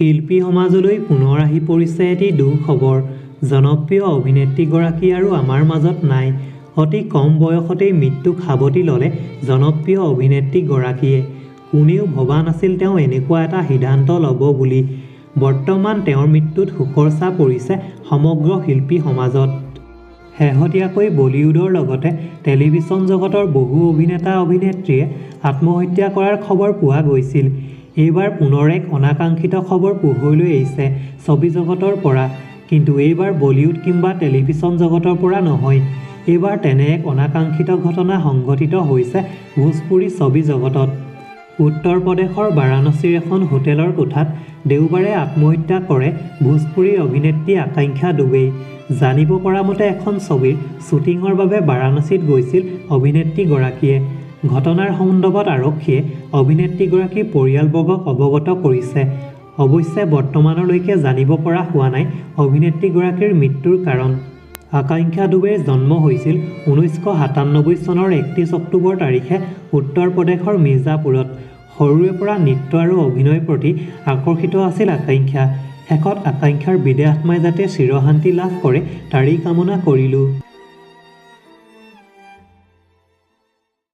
শিল্পী সমাজলৈ পুনৰ আহি পৰিছে এটি দুঃখবৰ। জনপ্ৰিয় অভিনেত্ৰীগৰাকী আৰু আমাৰ মাজত নাই। অতি কম বয়সতেই মৃত্যুক সাৱটি ল'লে জনপ্ৰিয় অভিনেত্ৰীগৰাকীয়ে। কোনেও ভবা নাছিল তেওঁ এনেকুৱা এটা সিদ্ধান্ত ল'ব বুলি। বৰ্তমান তেওঁৰ মৃত্যুত শোকৰ ছাঁ পৰিছে সমগ্ৰ শিল্পী সমাজত। শেহতীয়াকৈ বলীউডৰ লগতে টেলিভিছন জগতৰ বহু অভিনেতা-অভিনেত্ৰীয়ে আত্মহত্যা কৰাৰ খবৰ পোৱা গৈছিল। এইবাৰ পুনৰ এক অনাকাংক্ষিত খবৰ পোহৰলৈ আহিছে ছবি জগতৰ পৰা। কিন্তু এইবাৰ বলীউড কিম্বা টেলিভিছন জগতৰ পৰা নহয়। এইবাৰ তেনে এক অনাকাংক্ষিত ঘটনা সংঘটিত হৈছে ভোজপুৰী ছবি জগতত। উত্তৰ প্ৰদেশৰ বাৰাণসীৰ এখন হোটেলৰ কোঠাত দেওবাৰে আত্মহত্যা কৰে ভোজপুৰী অভিনেত্ৰী আকাংক্ষা ডুবেই। জানিব পৰা মতে এখন ছবিৰ শ্বুটিঙৰ বাবে বাৰাণসীত গৈছিল অভিনেত্ৰীগৰাকীয়ে। ঘটনাৰ সন্দৰ্ভত আৰক্ষীয়ে অভিনেত্ৰীগৰাকীৰ পৰিয়ালবৰ্গক অৱগত কৰিছে। অৱশ্যে বৰ্তমানলৈকে জানিব পৰা হোৱা নাই অভিনেত্ৰীগৰাকীৰ মৃত্যুৰ কাৰণ। আকাংক্ষা ডুবেৰ জন্ম হৈছিল 1997 চনৰ 31 অক্টোবৰ তাৰিখে উত্তৰ প্ৰদেশৰ মিৰ্জাপুৰত। সৰুৰে পৰা নৃত্য আৰু অভিনয়ৰ প্ৰতি আকৰ্ষিত আছিল আকাংক্ষা। শেষত আকাংক্ষাৰ বিদেহ আত্মাই যাতে চিৰশান্তি লাভ কৰে তাৰেই কামনা কৰিলো।